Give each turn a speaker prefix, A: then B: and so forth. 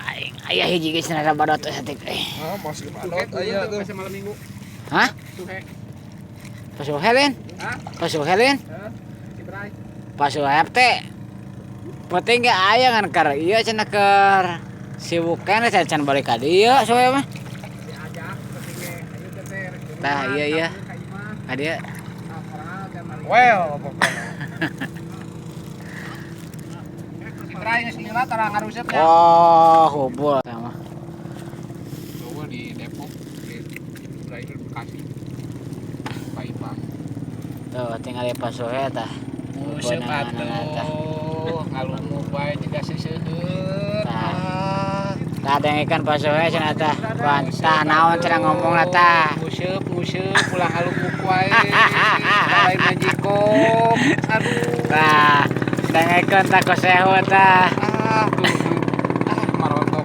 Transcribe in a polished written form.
A: Aing aya hiji geus cenah badot saeutik euy.
B: Ah, masih badot aya tuh.
C: Biasa malam Minggu.
A: Hah?
C: Suhe.
A: Pasuhe lain?
C: Hah?
A: Pasuhe lain?
C: Hah? Si Bray.
A: Pasuhe teh. Penting ge aya ngan keur ieu cenah keur sibuk keneh can can balik ka dieu suhe mah.
C: Diajak penting ge ayo teh teh.
A: Tah, iya.
C: Ka imah.
A: Ka dieu.
C: Nah, orang teh mari.
B: Well, pokoknya.
C: Si Bray geus lila tara ngarusep ya.
A: Oh, hubul sama.
C: Gua di Depok, di Bray di Bekasi. Pak Ipa.
A: Tuh, tinggal di pasuhe tah.
C: Nguseup atuh, ngalumuk wae jiga seseuheur.
A: Tah. Tah dengekeun pasuhe cenah tah. Pan tah naon cenah ngomongna tah.
C: Nguseup, nguseup, ulah ngalumuk wae. Lain majikom. Aduh.
A: Tah, dengekeun tah ku sehu tah.
C: Ah, tuh. Ah, marontok.